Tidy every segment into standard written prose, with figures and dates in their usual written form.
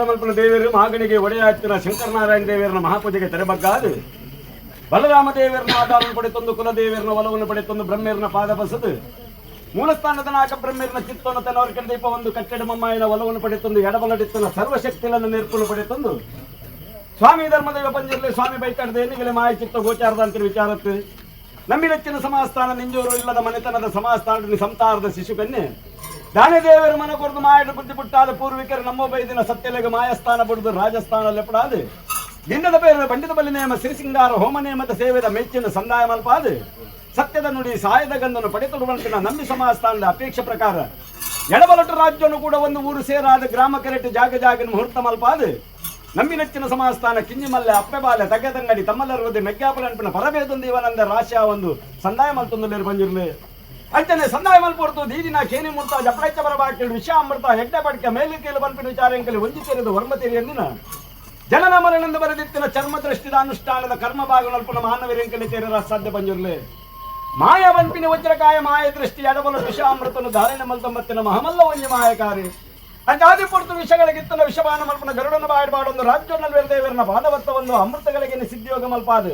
ಮಲ್ಪನ ದೇವರು ಮಾಗಣಿಗೆ ಒಡೆಯಾಗ್ತಿನ ಶಂಕರನಾರಾಯಣ ದೇವರನ ಮಹಾಪೂಜೆಗೆ ತೆರೆಬಗ್ಗಾದು ಬಲರಾಮ ದೇವರನ ಆಧಾರವನ್ನು ಪಡೆತೊಂದು, ಕುಲದೇವರನ ಒಲವನ್ನು ಪಡೆತೊಂದು, ಬ್ರಹ್ಮೇರನ ಪಾದ ಬಸದು, ಮೂಲಸ್ಥಾನದ ನಾಕ ಬ್ರಹ್ಮೇರನ ಚಿತ್ತವನ್ನು ತನ್ನವರ ದೀಪ ಒಂದು ಕಟ್ಟಡ ಮಮ್ಮಾಯಿನ ಒಲವನ್ನು ಪಡೆತೊಂದು, ಎಡಬಲಡಿತ್ತನ ಸರ್ವಶಕ್ತಿಗಳನ್ನು ನೇರ್ಪುಲು ಪಡೆತೊಂದು, ಸ್ವಾಮಿ ಧರ್ಮದೈವ ಪಂಜರ್ಲೆ ಸ್ವಾಮಿ ಬೈಕಾಡದ ಎನ್ನಿಗಲೆ ಮಾಯ ಚಿತ್ತ ಗೋಚಾರದ ಅಂತ ವಿಚಾರತ್ತು ನಂಬಿನೆಚ್ಚಿನ ಸಮಾಸ್ಥಾನ ನಿಂಜೂರು ಇಲ್ಲದ ಮನೆತನದ ಸಮಾಸ್ಥಾನದ ಸಂತಾರದ ಶಿಶು ಕನ್ಯೆ ದಾನದೇವರು ಮನ ಕೊರದು ಮಾಯಡು ಬುದ್ಧಿ ಪುಟ್ಟಾದ ಪೂರ್ವಿಕರು ನಮ್ಮ ಬೈದಿನ ಸತ್ಯಲೆಗೆ ಮಾಯಸ್ಥಾನ ಬುಡ್ದು ರಾಜಸ್ಥಾನ ಲೆಪಡಾದು ದಿಂಡದ പേರು ಬಂಡಿದ ಬಲಿ ನೇಮ ಶ್ರೀಸಿಂಗಾರ ಹೋಮ ನೇಮದ ಸೇವೆದ ಮೆಚ್ಚಿನ ಸಂದಾಯ ಮಲ್ಪಾದು ಸತ್ಯದ ನುಡಿ ಸಾಯದ ಗಂಧನು ಪಡೆತೊಡುವಂತಿನ ನಂಬಿ ಸಮಾಸ್ಥಾನದ ಅಪೇಕ್ಷೆ ಪ್ರಕಾರ ಎಡಬಲಟು ರಾಜ್ಯವನ್ನು ಕೂಡ ಒಂದು ಊರು ಸೇರಾದ ಗ್ರಾಮ ಕರೆಟ್ಟು ಜಾಗ ಜಾಗನ ಮುಹೂರ್ತ ಮಲ್ಪಾದು ನಂಬಿನೆಚ್ಚಿನ ಸಮಾಸ್ಥಾನ ಕಿಂಜಿಮಲ್ಲೆ ಅಪ್ಪೆಬಾಲೆ ತಗ್ಗದಂಗಡಿ ತಮ್ಮಲ್ಲರುವುದೇ ಮೆಗ್ಗಾಪುಲ ಅನ್ಪಿನ ಪರಬೇದೊಂದು ಇವನಂದ ರಾಶಿಯ ಒಂದು ಸಂದಾಯ ಮಲ್ತೊಂದು ಬಂಜಿರ್ಲಿ. ಅಂಚನೆ ಸಂದಾಯ ಮಲ್ಪೊರ್ತು ದೀದಿನ ಕೇನಿ ಮುರ್ತ ಜಪಡೈಚ ಬರಬಾಕಿ ವಿಷ ಅಮೃತ ಹೆಡ್ಡೆ ಬಡ್ಕೆ ಮೇಲು ಕೀಲು ಬನ್ಪಿನ ವಿಚಾರ ಎಂಕಲಿ ಒಂಜಿ ತೆರೆದು ವರ್ಮ ತೆರೆಯಂದಿನ ಜನನ ಮರಣಂದು ಬರೆದಿತ್ತಿನ ಚರ್ಮ ದೃಷ್ಟಿದ ಅನುಷ್ಠಾನದ ಕರ್ಮ ಭಾಗ ನಲ್ಪುನ ಮಾನವರೆಂಕಲಿ ತೇರರ ಸಾಧ್ಯ ಬಂಜುರ್ಲೆ. ಮಾಯ ಬಂಪಿನ ವಜ್ರಕಾಯ ಮಾಯ ದೃಷ್ಟಿ ಎಡಬಲ ವಿಷಾಮೃತನು ಧಾರಣೆ ಮಲ್ತೊಂಬತ್ತಿನ ಮಹಮಲ್ಲ ಒಂಜಿ ಮಾಯಕಾರಿ. ಅಂಚಾದಿ ಪೊರ್ತು ವಿಷಗಳಿಗಿತ್ತನ ವಿಷಪಾನ ಮಲ್ಪನ ಗರುಡನ ಬಾಯ್ಬಾಡೊಂದು ರಾಜ್ಯ ದೇವರನ ಪಾದವತ್ತವನ್ನು ಅಮೃತಗಳಿಗೆ ಸಿದ್ಧಿಯೋಗ ಮಲ್ಪಾದು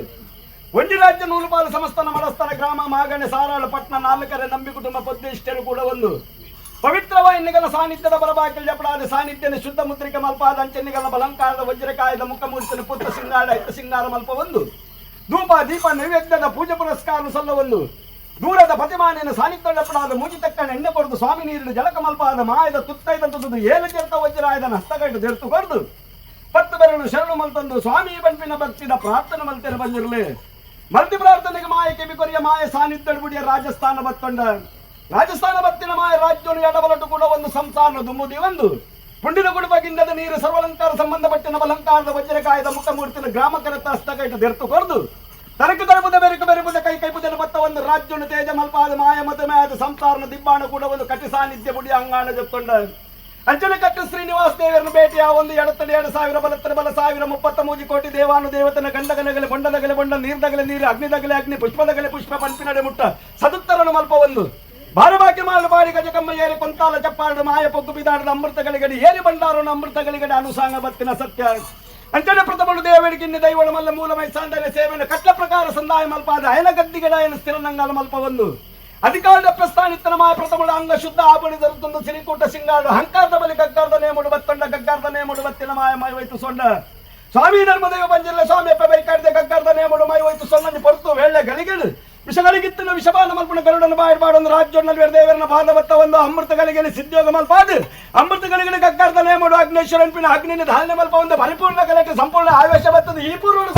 ಒಂಜಿ ರಾಜ್ಯ ನೂಲುಪಾಲು ಸಮಸ್ತನ ಮಲಸ್ಥನ ಗ್ರಾಮ ಮಾಗಣೆ ಸಾರಾಳು ಪಟ್ನ ನಾಲ್ಕರೆ ನಂಬಿ ಕುಟುಂಬ ಪದ್ದಿಷ್ಟರು ಕೂಡ ಒಂದು ಪವಿತ್ರವಾಯಿನಿಗಲ ಸಾನ್ನಿಧ್ಯದ ಬರಬಾಕಿಲ್ ಜಪಡಾದ ಸಾನ್ನಿಧ್ಯನ ಶುದ್ಧ ಮುದ್ರಿಕೆ ಮಲ್ಪಾದ ಅಂಚೆನ್ನಿಗಲ ಬಲಂಕಾರದ ವಜ್ರಕಾಯದ ಮುಖ ಮೂರ್ತಿನ ಪುತ್ರ ಸಿಂಗಾರ ಹಿತ ಸಿಂಗಾರ ಮಲ್ಪ ಒಂದು ಧೂಪ ದೀಪ ನೈವೇದ್ಯದ ಪೂಜೆ ಪುರಸ್ಕಾರ ಸಲ್ಲವೊಂದು ದೂರದ ಪ್ರತಿಮಾನಿನ ಸಾನ್ನಿಧ್ಯಪಡಾದ ಮೂಜಿ ತಕ್ಕಣ ಎಣ್ಣೆ ಕೊರದು ಸ್ವಾಮಿ ನೀರಿನ ಜಲಕ ಮಲ್ಪಾದ ಮಾಯದ ತುತ್ತೈದಂತದ್ದು ಏಳು ಜರ್ತ ವಜ್ರಾಯದ ಹಸ್ತಗೈಡು ಜರ್ತು ಕೊರದು ಪತ್ತು ಬೆರಳು ಶರಣು ಮಲ್ತಂದು ಸ್ವಾಮಿ ಬಂಪಿನ ಭಕ್ತಿದ ಪ್ರಾರ್ಥನೆ ಮಲ್ತೆರ ಬಂದಿರಲಿ. ಮಲ್ತಿ ಪ್ರಾರ್ಥನೆಗೆ ಮಾಯ ಕೆಬಿ ಕೊರಿಯ ಮಾಯ ಸಾನ್ನಿಧ್ಯ ಬುಡಿಯ ರಾಜಸ್ಥಾನ ಬತ್ತೊಂಡ ರಾಜಸ್ಥಾನ ಬತ್ತಿನ ಮಾಯ ರಾಜ್ಯನು ಎಡಬಲಟು ಕೂಡ ಒಂದು ಸಂಸಾರ ದುಮ್ಮುದಿ ಒಂದು ಪುಂಡಿನ ಗುಡುಪಗಿಂದದ ನೀರು ಸರ್ವಲಂಕಾರ ಸಂಬಂಧಪಟ್ಟಿನ ಬಲಂಕಾರದ ವಜ್ರಕಾಯದ ಮುಖಮೂರ್ತಿನ ಗ್ರಾಮ ಕರೆತ ಹಸ್ತಗೈಟ ದೆರ್ತು ಕೊರದು ತರಕು ತರಬುದ ಬೆರಕು ಬೆರಬುದ ಕೈ ಕೈ ಪುದನ ಬತ್ತ ಒಂದು ರಾಜ್ಯನು ತೇಜ ಮಲ್ಪಾದ ಮಾಯ ಮತಮಾಯದ ಸಂಸಾರನ ದಿಬ್ಬಾಣ ಕೂಡ ಒಂದು ಕಟಿ ಸಾನ್ನಿಧ್ಯ ಬುಡಿ ಅಂಗಾಣ ಜೊತ್ತೊಂಡ ಅಂಚನೆ ಕಟ್ಟು ಶ್ರೀನಿವಾಸ ದೇವರನ್ನು ಭೇಟಿ ಆ ಒಂದು ಎಡತ್ತಡಿ 2000 ಬಲತ್ತಡಿ ಬಲ 1033 ಕೋಟಿ ದೇವಾನು ದೇವತನ ಗಂಡಗನಗಲೆ ಬೊಂಡದಗಲೆ ಬೊಂಡ ನೀರ್ದಗಲೆ ನೀರು ಅಗ್ನಿದಗಲೆ ಅಗ್ನಿ ಪುಷ್ಪದಗಲೆ ಪುಷ್ಪ ಪಂಪಿನಡೆ ಮುಟ್ಟ ಸದುತ್ತರನು ಮಲ್ಪ ಒಂದು ಬಾರಬಾಕಿ ಮಾಲು ಬಾರಿ ಗಜಕಮ್ಮ ಏರಿ ಕೊಂತಾಲ ಚಪ್ಪಾಡ ಮಾಯ ಪೊಗ್ಗು ಬಿದಾಡದ ಅಮೃತಗಳಿಗಡಿ ಏರಿ ಬಂಡಾರನ ಅಮೃತಗಳಿಗಡೆ ಅನುಸಾಂಗ ಬತ್ತಿನ ಸತ್ಯ. ಅಂಚನೆ ಪ್ರಥಮಳು ದೇವರಿಗಿನ್ನ ದೈವಳ ಮಲ್ಲ ಮೂಲಮೈ ಸಾಂದನೆ ಸೇವೆನ ಕಟ್ಲ ಪ್ರಕಾರ ಸಂದಾಯ ಮಲ್ಪಾದ ಅಯನ ಗದ್ದಿಗಡಾಯನ ಸ್ಥಿರನಂಗಾಲ ಮಲ್ಪ ಒಂದು ಅಧಿಕಾರದ ಪ್ರಸ್ಥಾನಿತ್ತನ ಮಾಯ ಪ್ರಥಮಳ ಅಂಗ ಶುದ್ಧ ಆಪಣಿ ದೊರೆತೊಂದು ಸಿರಿಕೂಟ ಸಿಂಗಾಡು ಹಂಕಾರದ ಬಲಿ ಗಗ್ಗಾರದ ನೇಮುಡು ಬತ್ತೊಂಡ ಗಗ್ಗಾರದ ನೇಮುಡು ಬತ್ತಿನ ಮಾಯ ಮೈ ಹೋಯ್ತು ಸೊಂಡ ಸ್ವಾಮಿ ಧರ್ಮದೇವ ಬಂಜಿಲ್ಲ ಸ್ವಾಮಿ ಅಪ್ಪ ಬೈಕಾಡಿದೆ ಗಗ್ಗಾರದ ನೇಮುಡು ಮೈ ಹೋಯ್ತು ಸೊನ್ನಂಜಿ ಪೊರ್ತು ವೇಳೆ ಗಳಿಗೆಳು ವಿಷಗಳಿಗಿತ್ತಿನ ವಿಷಪಾನ ಮಲ್ಪನ ಗರುಡನ ಬಾಯಿ ಬಾಡೊಂದು ರಾಜ್ಯೊಂಡಲ್ಲಿ ದೇವರನ ಪಾದವತ್ತ ಒಂದು ಅಮೃತಗಳಿಗೆ ಸಿದ್ಧಿಯೋಗ ಮಲ್ಪಾದು ಅಮೃತಗಳಿಗೆ ಗಗ್ಗಾರದ ನೇಮುಡು ಅಗ್ನೇಶ್ವರನ್ಪಿನ ಅಗ್ನಿನ ಧಾನ್ಯ ಮಲ್ಪ ಒಂದು ಪರಿಪೂರ್ಣ ಕಲೆಗೆ ಸಂಪೂರ್ಣ ಆವೇಶ ಬತ್ತದು ಈ ಪೂರ್ಣ.